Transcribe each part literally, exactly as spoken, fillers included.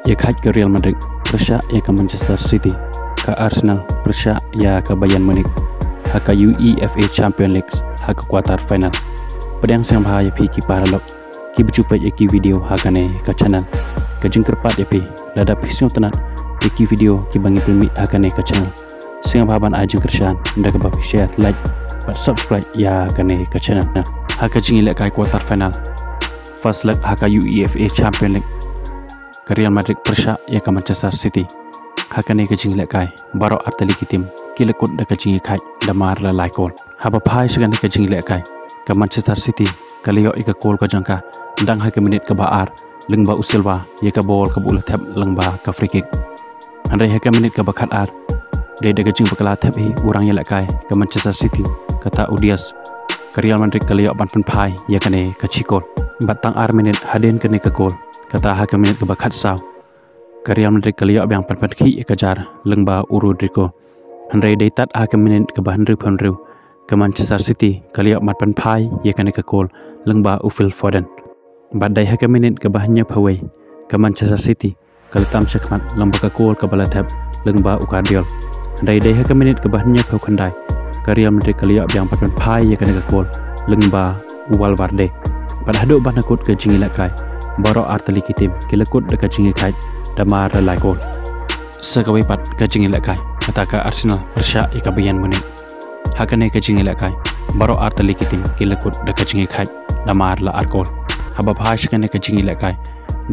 Ïakhaid ka Real Madrid pyrshah ïa ka Manchester City, ka Arsenal pyrshah ïa ka Bayern Munich ha ka UEFA Champions League ha ka quarter final. Pdiang sngewbha ïa phi ki paralok kiba ju peit ïa ki video ha kane ka channel. Ka jingkyrpad ïa phi, lada phi sngewtynnat ïa ki video kiba ngi pynmih ha kane ka channel, sngewbha ban ai jingkyrshan da kaba phi share, like bad subscribe ïa kane ka channel. Ha ka jingïalehkai quarter final first leg ha ka UEFA Champions League, ka Real Madrid pyrshah ïa ka Manchester City. Ha kane ka jingïalehkai, baroh artylli ki team ki la kut da ka jingïakhaid da mar la lai kol. Haba phai sha kane ka jingïalehkai, ka Manchester City ka la ïoh ïa ka kol ka jong ka dang ha ka minit kaba ar, lyngba u Silva ïa ka bol kaba u la thep lyngba ka free kick. Hynrei ha ka minit kaba khatar, dei da ka jingbakla thep hi u rangïalehkai ka Manchester City, kata u Diaz, ka Real Madrid ka la ïoh ban pynphai ïa kane ka shi kol. Bad tang ar minit hadien kane ka kol, kata ha ka minit kaba khatsaw, ka Real Madrid ka la ïoh biang ban pynkhih ïa ka jar lyngba u Rodrygo. Hynrei dei tad ha ka minit kaba hynriewphew hynriew, ka Manchester City ka la ïoh ban pynphai ïa kane ka kol lyngba u Phil Foden. Bad dei ha ka minit kaba hynñiewphew wei, ka Manchester City ka la tam shakhmat lyngba ka kol kaba la thep lyngba u Gvardiol. Hynrei dei ha ka minit kaba hynñiewphew khyndai, ka Real Madrid ka la ïoh biang ban pynphai ïa kane ka kol lyngba u Valverde. Bad haduh ban da kut ka jingïalehkai, baroh artylli ki team ki la kut da ka jingïakhaid da mar la lai kol. Sa kawei pat ka jingïalehkai, kata ka Arsenal pyrshah ïa ka Bayern Munich. Ha kane ka jingïalehkai, baroh artylli ki team ki la kut da ka jingïakhaid da mar la ar kol. Haba phai sha kane ka jingïalehkai,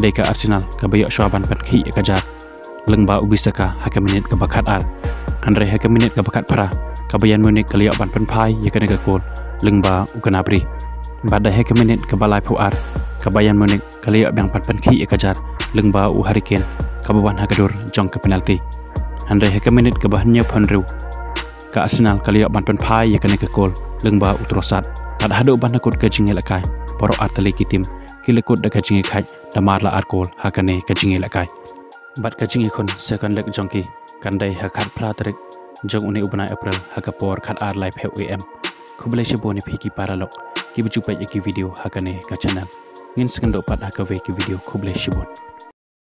dei ka Arsenal kaba ïoh shuwa ban pynkhih ïa ka jar lyngba u Bissaka ha ka minit kaba khatar. Hynrei ha ka minit kaba khatphra, ka Bayern Munich ka la ïoh ban pynphai ïa kane ka kol lyngba u Gnabry. Bad dei ha ka minit kaba laiphew ar, ka Bayern Munich ka la ïoh biang ban pynkhih ïa ka jar lyngba u Harry Kane, kaba wan ha ka dur jong ka penalty. Hynrei ha ka minit kaba hynñiewphew hynriew, ka Arsenal ka la ïoh ban pynphai ïa kane ka kol lyngba u Trossard. Bad haduh ban da kut ka jingïalehkai, baroh artylli ki team ki la kut da ka jingïakhaid da mar la ar kol ha kane ka jingïalehkai. Bad ka jingïakhun second leg jong ki kan dei ha ka khatphra tarik jong une u bnai April ha ka por khatar laiphew A M. Khublei shibun ïa phi ki paralok kiba ju peit ïa ki video ha kane ka channel. Ngin sa ïakynduh pat ha kawei ka video, khublei shibun.